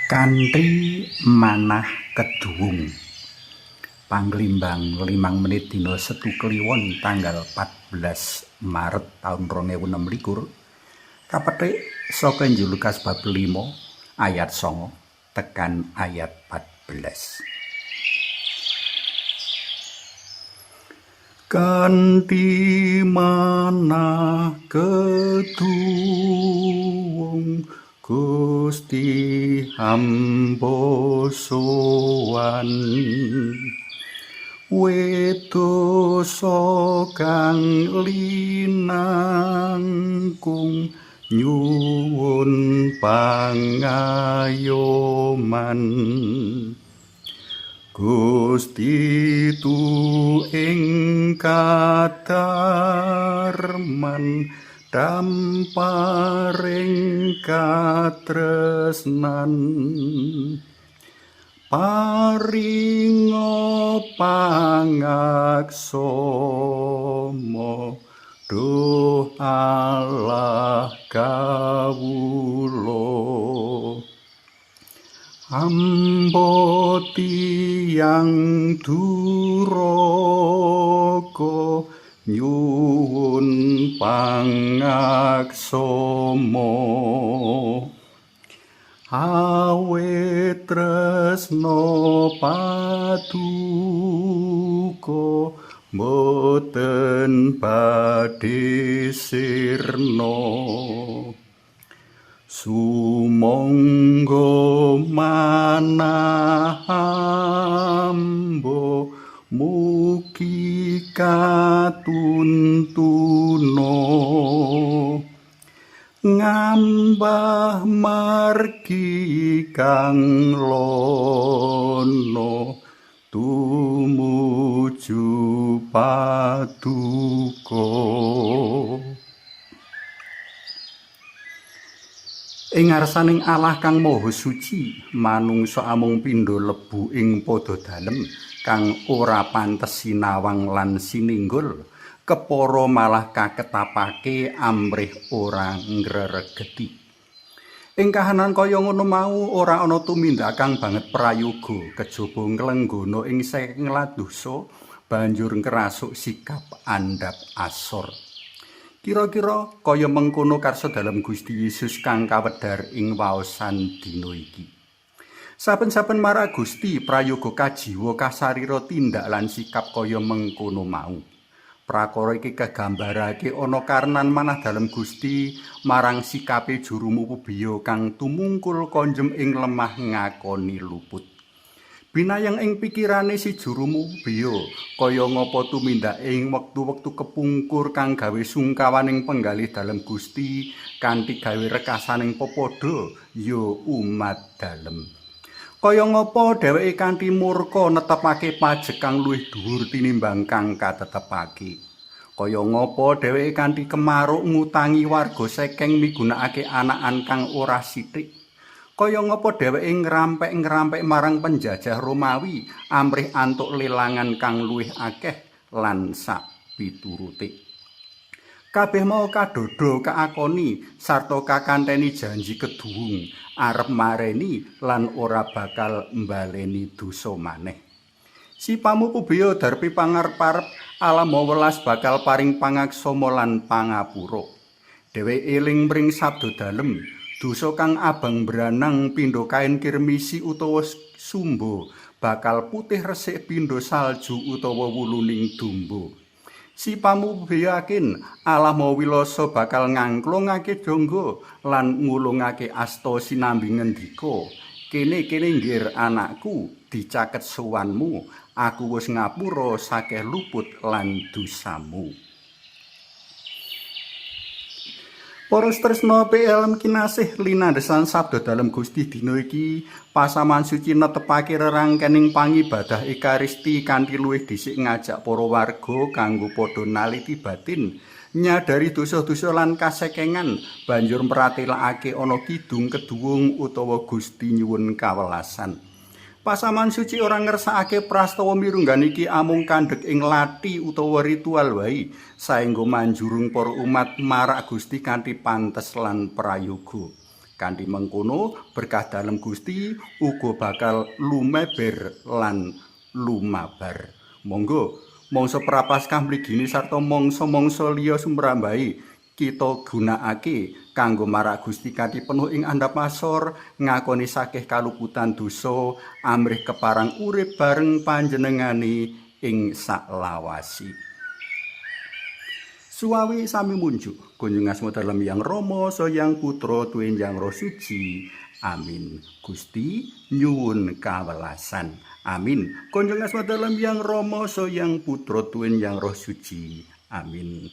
Kanthi manah keduwung. Panglimbang 5 menit dina Setu Kliwon tanggal 14 Maret taun 2026 kapetik saka Injil Lukas bab 5 ayat 9 tekan ayat 14. Kanthi manah keduwung Gusti hamba sowan, wedosa kang linangkung nyuwun pangayoman. Gusti tu ing kadarman damparing katresnan, paringa pangaksama duh Allah kawula. Hamba tiyang duraka nyuwun pangaksama, awit tresna paduka boten badhe sirna. Sumangga manah hamba mugi katuntuna, ngambah margi kang lono tumuju paduka. Ing ngarsaning Allah kang Maha Suci, manungsa amung pindha lebu ing pada dalem kang ora pantes sinawang lan sininggul, kepara malah kaketapake amrih ora ngreregeti. Ing kahanan kaya ngono mau ora ana tumindak kang banget prayoga kejaba nglenggana ing saking ladosa banjur ngrasuk sikap andhap asor. Kira-kira kaya mengkono karsa dalem Gusti Yesus kang kawedhar ing waosan dina iki. Saben-saben marang Gusti prayoga kajiwa kasarira tindak lan sikap kaya mengkono mau. Prakara iki kagambarake ana karenan manah dalem Gusti marang sikape juru mupubiya kang tumungkul konjem ing lemah ngakoni luput. Binayang ing pikirane si juru mupubiya kaya ngapa tumindak ing wektu-wektu kepungkur kang gawe sungkawaning penggalih dalem Gusti kanthi gawe rekasaning pepadha ya umat dalem. Kaya ngapa dheweke kanthi murka netepake pajek kang luwih dhuwur tinimbang kang katetepake. Kaya ngapa dheweke kanthi kemaruk ngutangi warga sekeng migunakake anakan kang ora sithik. Kaya ngapa dheweke ngrampek-ngrampek marang penjajah Romawi amrih antuk lelangan kang luwih akeh lan sak piturute. Kabeh mau kadhodha kaakoni sarta kakanteni janji keduwung arep mareni lan ora bakal mbaleni dosa maneh. Si pamupubiya darpi pangarep-arep alam welas bakal paring pangaksama lan pangapura. Dheweke eling mring sabda dalem, dosa kang abang branang pindha kain kirmisi utawa sumba bakal putih resik pindha salju utawa wuluning domba. Si pamupubiya yakin Allah Maha Wilasa bakal ngangklungake jangga lan ngulungake asta sinambi ngendika, kene-kene nggir anakku, dicaket sowanmu, aku wis ngapura sakeh luput lan dosamu. Para tresna PLM kinasih linandhesan sabda dalem Gusti dina iki, pasaman suci netepake rerangkening pangibadah Ekaristi kanthi luwih dhisik ngajak para warga kanggo padha naliti batin, nyadari dosa-dosa lan kasekengan, banjur mratelakake ana kidung keduwung utawa Gusti nyuwun kawelasan. Pasaman suci ora ngersakake prastawa mirunggan iki amung kandhek ing lathi utawa ritual wae, saengga manjurung para umat marak Gusti kanthi pantes lan prayoga. Kanthi mengkono berkah dalem Gusti uga bakal lumeber lan lumabar. Monggo mangsa Prapaskah mligine sarta mangsa-mangsa liya sumrambahe kita gunakake kanggo marak Gusti kanthi penuh ing andhap asor, ngakoni sakeh kaluputan dosa amrih keparang urip bareng panjenengane ing saklawase. Suwawi sami munjuk kunjung asma dalem Yang Rama saha Yang Putra tuwin Yang Roh Suci. Amin. Gusti nyuwun kawelasan. Amin. Kunjung asma dalem Yang Rama saha Yang Putra tuwin Yang Roh Suci. Amin.